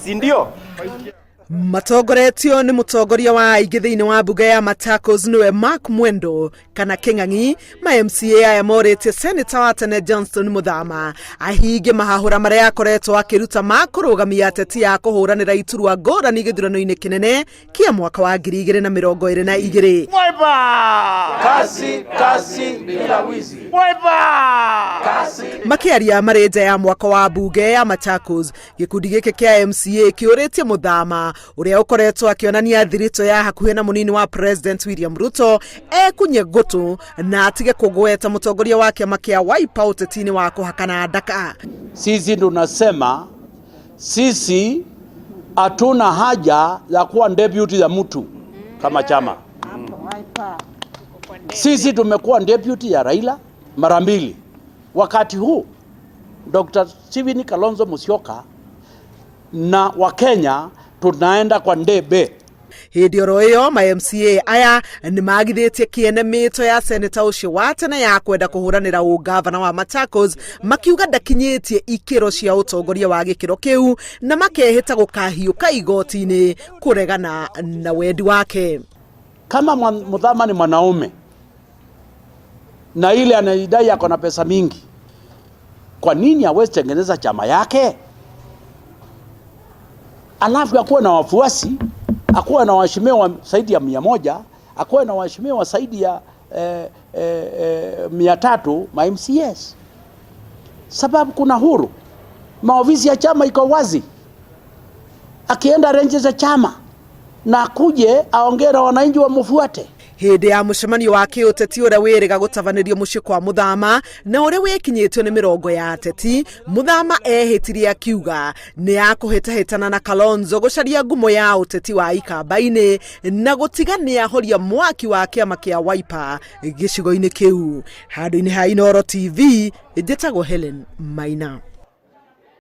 Si ndio? Matongoretio nĩ mũtongoria wa aingĩ thĩinĩ wa mbunge ya Machakos nĩwe Mark Mwendo kana Kĩng'ang'i. Ma MCA aya morĩtie seneta wa tene Johnston Muthama ahingie mahahũra marĩa akoretwo akĩruta ma kũrũgamia ateti a kũhũranĩra iturwa ngũrani gĩthurano-inĩ kĩnene kĩa mwaka wa 2022. Wiper! Kasi, kasi bila wizi. Wiper! Kasi. Makĩaria marĩ nja ya mwako wa mbunge ya Machakos, gĩkundi gĩkĩ kĩa MCA kĩũrĩtie Muthama ũrĩa ũkoretwo akĩonania thiritũ ya hakuhĩ na mũnini wa President William Ruto ekunye ngũtũ na atige kũgweta mũtongoria wa kĩama kĩa Wiper ũteti-inĩ wa kũhakana ndaka. Sisi tunasema sisi hatuna haja ya kuwa deputy ya mtu kama chama. Sisi tumekuwa deputy ya Raila mara mbili. Wakati huu Dr. Stephen Kalonzo Musyoka na Wakenya tunaenda kwa ndebe. Hĩndĩ oro ĩyo, ma MCA aya nĩ magithĩtie kĩene mĩto ya seneta ũcio wa tene ya kwenda kũhũranĩra ũngavana wa Machakos, makiuga ndakinyĩtie ikĩro cia ũtongoria wa gĩkĩro kĩu na makehĩta gũkahiũka igoti-inĩ kũregana na wendi wake. Kama Muthama ni mwanaume na ile anaidai ako na pesa mingi, kwa nini hawezi tengeneza chama yake? Alafu akuwe na wafuasi, akuwe na waheshimiwa zaidi ya 100, akuwe na waheshimiwa zaidi ya 300 ma MCAs. Sababu kuna huru, maofisi ya chama iko wazi, akienda range za chama na akuje aongee na wananchi wamfuate. Hĩndĩ ya mũcemanio wa kĩũteti ũrĩa wĩrĩga gũtabanĩrio mũciĩ kwa Muthama na ũrĩa wĩkinyĩtio nĩ mĩrongo ya ateti, Muthama ehĩtire akiuga nĩ akũhĩtahĩtana na Kalonzo gũcaria ngumo ya ũteti wa ikamba-inĩ na gũtiga nĩ ahoria mwaki wa kĩama kĩa Wiper gĩcigo-inĩ kĩu. Handũ-inĩ ha Inooro TV, njĩtagwo Helen Maina.